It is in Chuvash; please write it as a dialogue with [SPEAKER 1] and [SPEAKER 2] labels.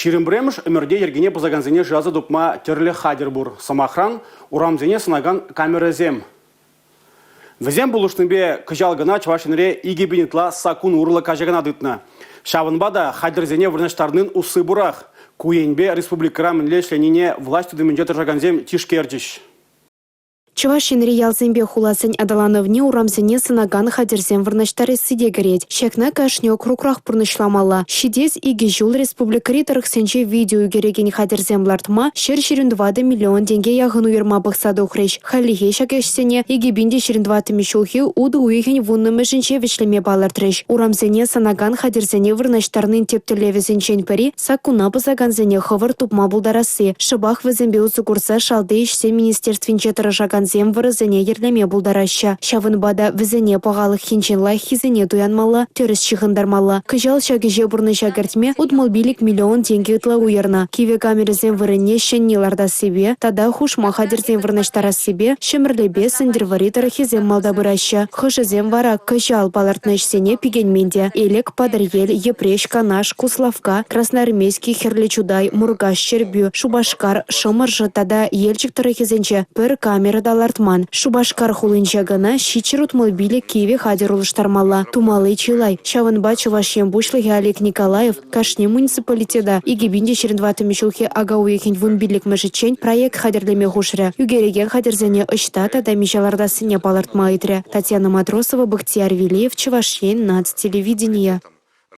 [SPEAKER 1] 21-мӗш ӗмӗрте йӗркене пӑсакансене шыраса тупма тӗрлӗ хатӗр пур. Сӑмахран, урамсене сӑнакан камерӑсем. Вӗсем пулӑшнипе кӑҫал кӑна Чӑваш Енре 2000 ытла саккун урлӑ каҫакана тытнӑ. Ҫавӑнпа та хатӗрсене вырнаҫтарнин усси пурах. Ку енпе республикӑра мӗнле ӗҫленине влаҫ тытӑмӗнче тӑрӑшакансем тишкерчӗҫ.
[SPEAKER 2] Чӑваш Енри ялсемпе хуласен аталанӑвне урамсене сӑнакан хатӗрсем вырнаҫтарасси те кӗрет. Ҫакна кашни округрах пурнӑҫламалла. Ҫитес икӗ ҫул республикӑри тӑрӑхсенче видео ӳкерекен хатӗрсем лартма 124 миллион тенке яхӑн уйӑрма пӑхса тухрӗҫ. Хальлӗхе ҫак ӗҫсене 2024 ҫулхи утӑ уйӑхӗн 10-мӗшӗнче вӗҫлеме палӑртрӗҫ. Урамсене сӑнакан хатӗрсене вырнаҫтарнин тӗп тӗллевӗсенчен пӗри Саккуна пӑсакансене хӑвӑрт тупма пултарасси. Шӑпах вӗсемпе усӑ курса Шалти ӗҫсен министерствинче тӑрӑшакансем вӑрӑсене йӗрлеме пултараҫҫӗ. Ҫавӑнпа та вӗсене пахалӑх енчен лайӑххисене туянмалла, тӗрӗс ҫыхӑнтармалла. Кӑҫал ҫак ӗҫе пурнӑҫа кӗртме 65 миллион тенкӗ ытла уйӑрнӑ. Кивӗ камерӑсем вырӑнне ҫӗнни лартассипе тата хушма хатӗрсем вырнаҫтарассипе Ҫӗмӗрлепе Сӗнтӗрвӑрри тӑрӑхӗсем малта пыраҫҫӗ. Хӑшӗсем вара кӑҫал палӑртнӑ ӗҫсене пикенмен те. Элӗк, Патӑрьел, Йӗпреҫ, Канаш, Куславкка, Красноармейски, Хӗрлӗ Чутай, Муркаш, Ҫӗрпӳ, Шупашкар, Шӑмӑршӑ тата Елчӗк тӑрӑхӗсенче пӗр камера та лартман. Шупашкар хулинче кӑна 765 кивӗ хатӗр улӑштармалла. Тумалли чылай. Ҫавӑнпа Чӑваш Ен Пуҫлӑхӗ Олег Николаев Кашни муниципалитета 2024 ҫулхи ака уйӑхӗн 15-мӗшӗччен проект хатӗрлеме хушрӗ. Ӳкерекен хатӗрсене ӑҫта тата миҫе лартассине палӑртма ыйтрӗ. Татьяна Матросова, Бахтияр Велиев, Чӑваш Ен наци телевиденийӗ.